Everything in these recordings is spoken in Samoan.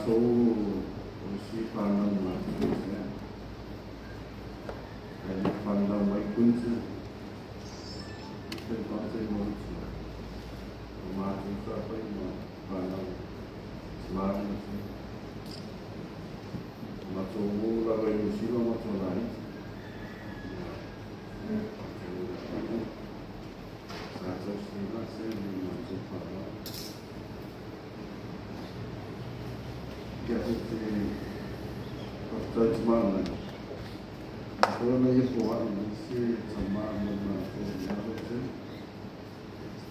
Matou o isi whanau matou sia. Ai le whanau mai Quinton. Te whate mo utu. O mātou tāpai ma whanau. Smari sia. Matou mo lava i usila matou laiti. Sa tausi la se ni matou whanau. Kia te te whakatau te mana. Ko na ia po ai ni se ta mana ma te na te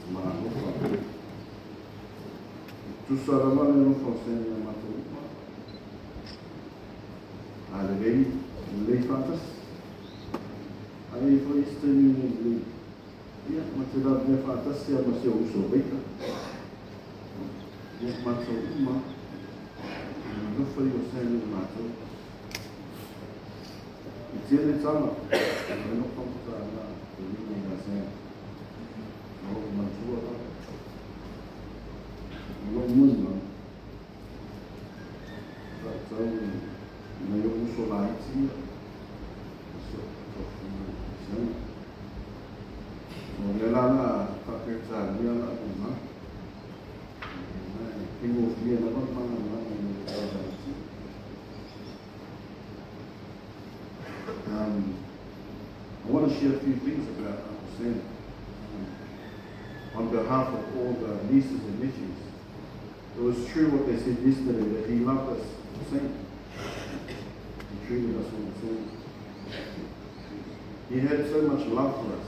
mana no pa. Tu sa la mana no fa se ni ma te uma. A le lei, lei fantas. Ai fo iste ni ni lei. Ia ma te la me fantas ia ma se uso beita. Ia ma te uma. No fai o se ni ma te. I tēnei tama, e no whampata ana te ringa i ngā sēna. No matua rā. No muna. Tātou nei o uso laiti ia. So, sēna. No le lana whaketa nia la uma. Nai, pingo fia na mana mana i te laiti. I want to share a few things about Uncle Sam. On behalf of all the nieces and nephews. It was true what they said yesterday, that he loved us the same. He treated us all the same. He had so much love for us.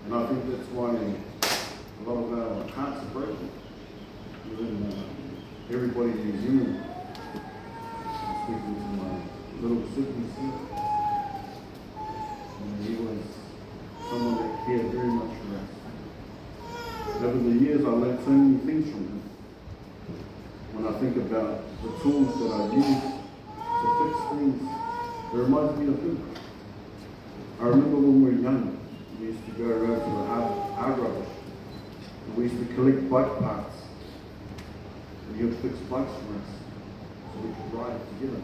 And I think that's why a lot of our hearts are broken. Even everybody in New Zealand. I'm speaking to my little siblings here. And he was someone that cared very much for us. Over the years, I learned so many things from him. When I think about the tools that I use to fix things, it reminds me of him. I remember when we were young, we used to go around to the hard rubbish, and we used to collect bike parts. And he would fix bikes for us so we could ride together.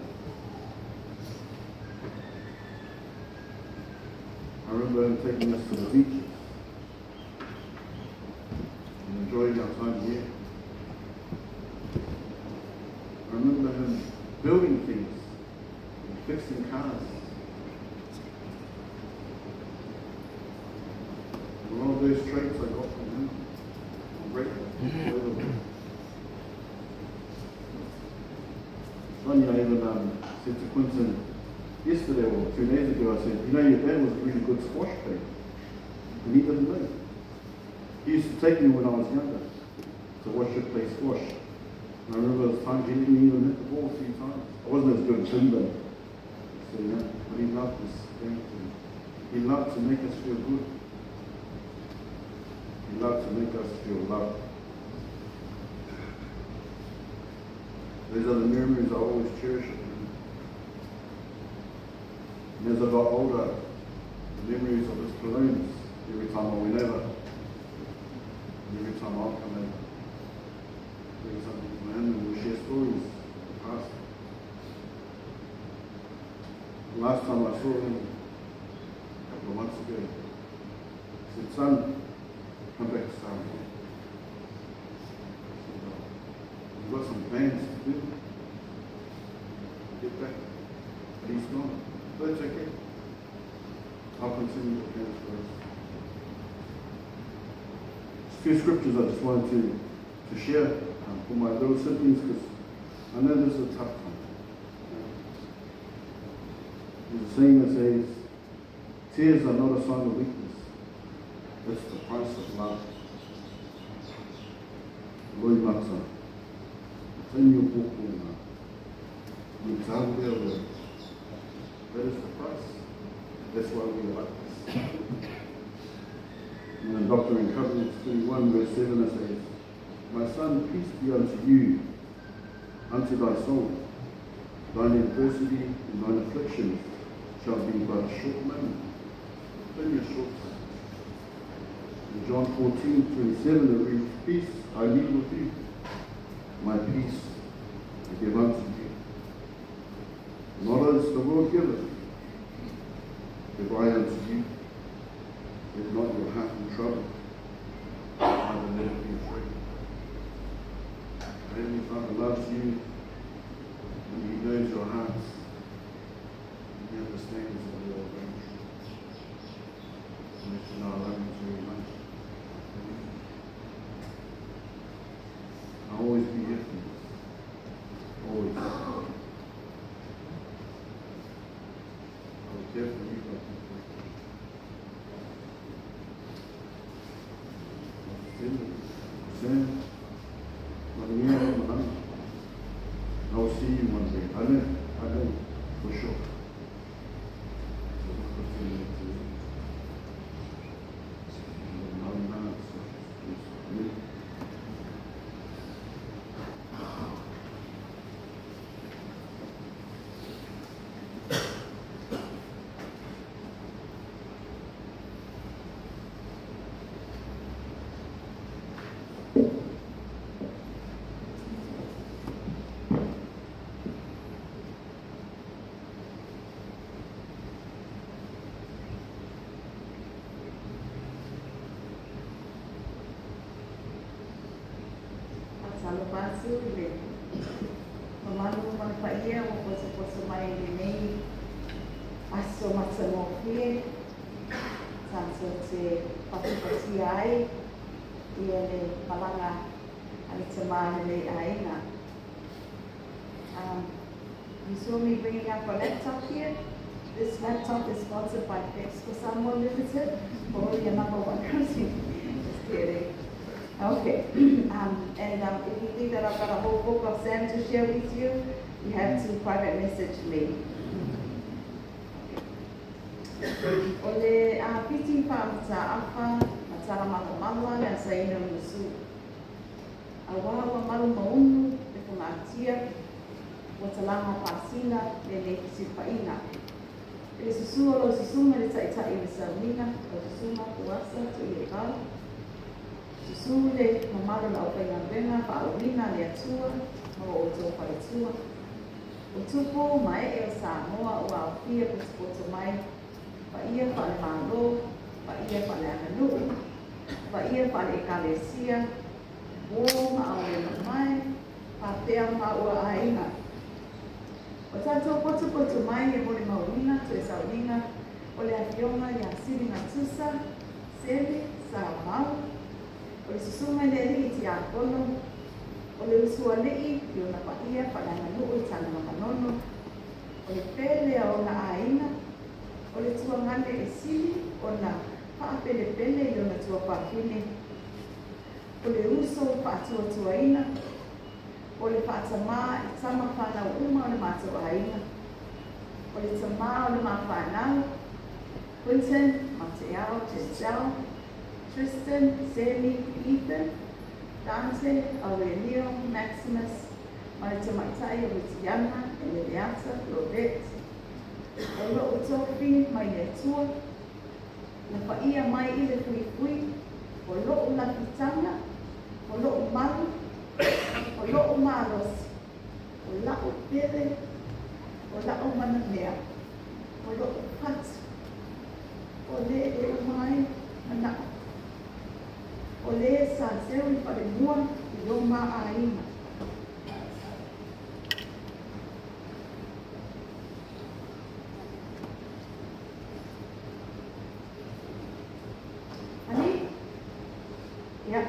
I remember him taking us to the beaches and enjoying our time here. I remember him building things and fixing cars. A lot of those traits I got from him. I'm grateful. It's funny, I even said to Quinton yesterday or 2 days ago, I said, you know, your dad was a really good squash player. And he didn't know. He used to take me when I was younger to watch him play squash. And I remember the time he didn't even hit the ball a few times. I wasn't as good as him though. So, yeah, but he loved this game. He loved to make us feel good. He loved to make us feel loved. Those are the memories I always cherish of him. And as I got older, the memories of his colognes, every time I went over, and every time I'll come over, bring something from him and we'll share stories of the past. The last time I saw him, a couple of months ago, he said, son, come back to Samoa. I said, well, we've got some plans to do. Get back. But he's gone. But it's okay. I'll continue the plans for us. There's a few scriptures I just wanted to share for my little siblings, because I know this is a tough time. There's a saying that says, tears are not a sign of weakness. It's the price of love. Loi mata. That is the price. That's why we are like this. And in Doctrine and Covenants 31, verse 7, it says, my son, peace be unto you, unto thy soul. Thine adversity and thine affliction shall be but a short moment. Only a short time. In John 14:27, it reads, peace I leave with you. My peace I give unto you. Not as the world giveth, give I unto you. Let not your heart be troubled, neither let it be afraid. Our Heavenly Father loves you, and He knows your hearts, and He understands what we are going through. And let you know I love you very much. I'll always be here for you. Always. I will care for you like you care for me. I will see you one day. I know for sure. Alofa atu i le mamalu ma le paia ua posoposo mai i lenei aso matagofie tatou te patipatia ai ia le malaga a le tamā lenei aiga. You saw me bringing up a laptop here. This laptop is sponsored by Flex for Samoa Limited for your number one country. Just kidding. Okay. If you think that I've got a whole book of Sam to share with you, you have to private message me. O le a piti wha afa, matara mala le asaina o masu. A wawa malu maunu, le whangatia, wa talanga pasina, le nei kisipaina. Le susu o lo susu me le taitai le saunina, o susu ma kuasa, tu i e kau. Susu le mamalu la au whaingaluega, whaalawina le atua, ma o tō whaletua. O tupu mai e o Samoa o aofia potopoto mai, paia whale malo, paia whale anganuu, paia whale ekalesia, wō ma au e mai, pāpea ma ua aiga. O tātou potopoto mai e mole mauina, tu e sauninga, o le afioga ia Sili Natusa, Sele, Sa Mau, o le susuga i le alii tiakono, o le usuali'i i ona paia faaleaganuu i Tanugamanono, o le pele a ona aiga, o le tuagane e sili ona faapelepele i ona tuafafine, o le uso faatuatuaina, o le faatamā i tama whanau uma o le mātou aiga, o le tamā o le mawhanau, Quinton, Mateao, Giselle, Tristan, Sammy, Ethan, Dante, Aurelio, Maximus, ma le tamaitai o Ritiana, Eliata, Lovette, o loo tofi mai le Atua, na paia mai i le fuifui, o loo lafitaga, o loo malu, o loo malosi, o lao pele, o lao manamea, o loo patu, o le e umai manao, o le sa seu i whalemua i o mā aiga. Ani? Ia,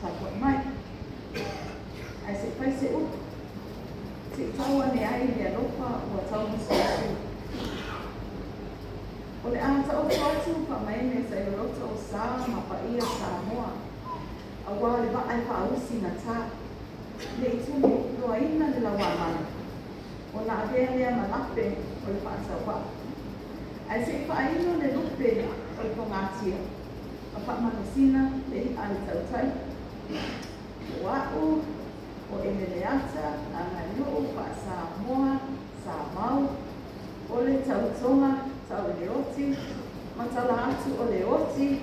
sa koe mai. Ai se fai se utu. Se tau ane ai le alofa ua tau masuasu. O le ata o atu pa mai me sa i loloto o sa ma paia Samoa. A wā le vaai whaausi na tā. Le i tumu loaina le lawa mana. O nā avea lea malape o le whaatawa. Ai se i whaaino le lupe o le pongatia. A whaamanusina le i a le tautai. O au, o Emeleata, a nganuu wha Samoa, Sa Mau, o le tautonga, tau le oti, matala atu o le oti,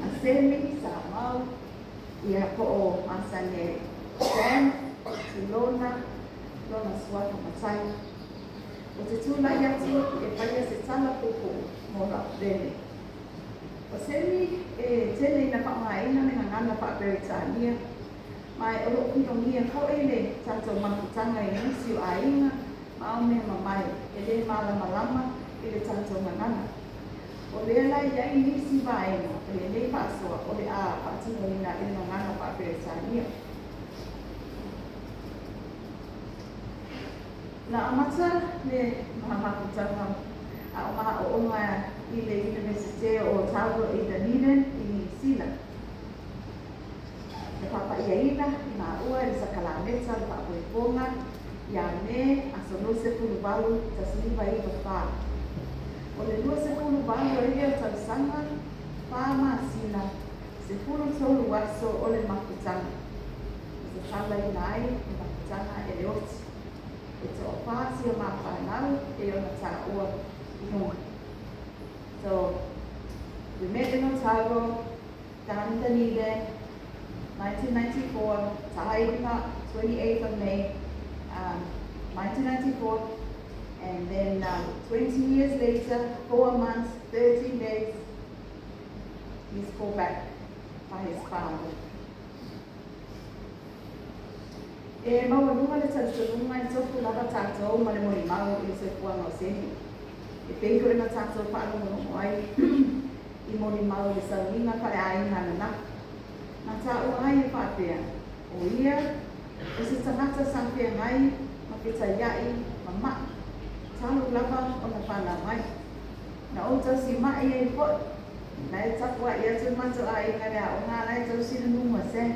a Semi, Sa Mau, ia po o Asane Sam, Tulona lona suafa matai. O te tūlai atu e whaia se tala pupu mo rau. O Semi e tele ina whaamaina le ngangana wha-Peretania, mai o loo pinongia foʻi le tatou mafutaga i nisi o aiga ma ao mea mamae e lē malamalama i le tatou gagana. O lea la i ai nisi vaega o lenei faasoa o le a faatinoina i le gagana faa-Peretania. Na amata le mafutaga a o maʻooga i le Universite o Otago i Dunedin i Niu Sila. E papaʻiaina i maua e le sakalameta le faafoefoga ia Me aso 28 1994. O le 28 ai lea o tausaga, 4 masina, 13 aso o le mafutaga. E tatalaina ai le mafutaga e le oti. E toafā si o mafanau e ona taʻua i luga. So, we met in Otago, down in Dunedin, 1994, Tahaina, 28th of May, 1994. And then 20 years later, 4 months, 13 days, he's called back by his father. E maualuga le talitonuga e tofu lava tatou ma le molimau i le soifuaga o Semi. E pei foi na tatou faalogologo ai i molimau i le sauniga faleaiga ananafi. Na taua ai e faapea, o ia, o se tagata sa feagai ma fetaiaʻi ma maʻi, talu lava ona fanau mai. Na ou tausimaʻi ai foʻi, na e tapuaʻi atu le matou aiga le aoga la e tausi le numu a Sam.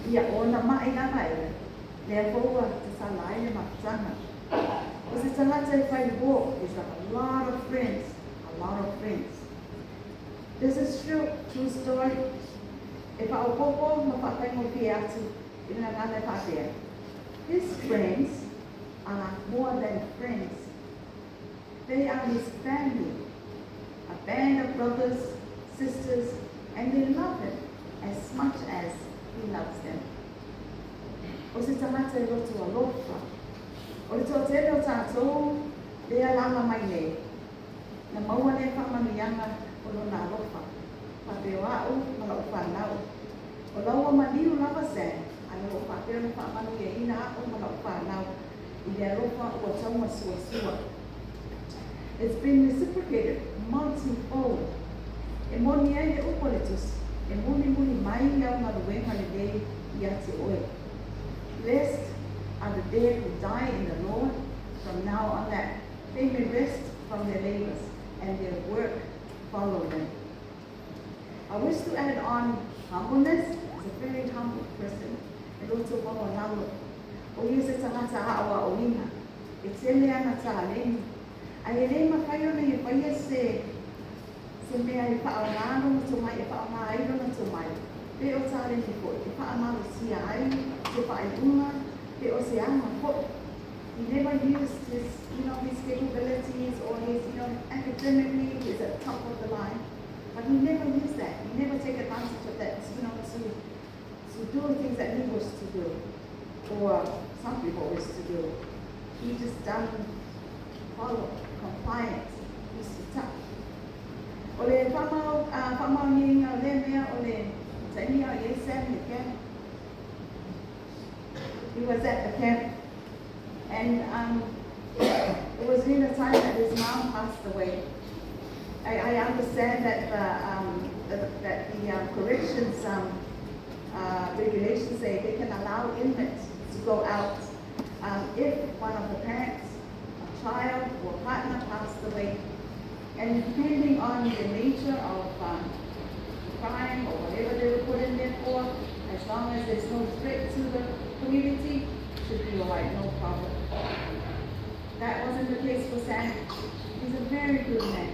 Ia ona maʻi lava e, lea foi ua tatala ai le mafutaga. O se tagata e fai uō, he's got a lot of friends, a lot of friends. This is true, true story. E faaopoopo ma faafaigofie atu i le gagana e faapea. His friends are more than friends. They are his family, a band of brothers, sisters, and they love him as much as he loves them. O se tagata e loto alofa. O le toatele o tatou lea alaala mai nei. Na maua lea faamanuiaga o lona alofa. Faapea o aʻu ma laʻu fanau. O lau ua maliu lava Sam, ae o loo faapea ona faamanuiaina aʻu ma laʻu fanau i le alofa ua taumasuasua. It's been reciprocated multifold. E moni ai le upu a le Tusi, e mulimuli mai au galuega lelei ia te oe. Blessed are the dead who die in the Lord from now on, that they may rest from their labors and their work follow them. I wish to add on humbleness. He's a very humble person. E loto maualalo. O ia se tagata aʻoaʻoina. E tele ana taleni. Ae e lē mafai ona ia faia se mea e faaaogā lona tomai, e faaaogā ai lona tomai. Pe o taleni foʻi, e faamalosia ai se faaiuga, pe o se aga foʻi. He never used his capabilities or his, academically, he's at the top of the line. But he never used that. He never take advantage of that to do things that he wished to do, or some people wish to do. He just done follow, compliance. He's tough. O le faamaoniga o lea mea o le taimi a o i ai Sam i le camp. He was at the camp and it was during the time that his mom passed away. I understand that the corrections regulations say they can allow inmates to go out if one of the parents, a child or partner passed away. And depending on the nature of crime or whatever they were put in there for, as long as there's no threat to the community, should be all right, no problem. That wasn't the case for Sam. He's a very good man.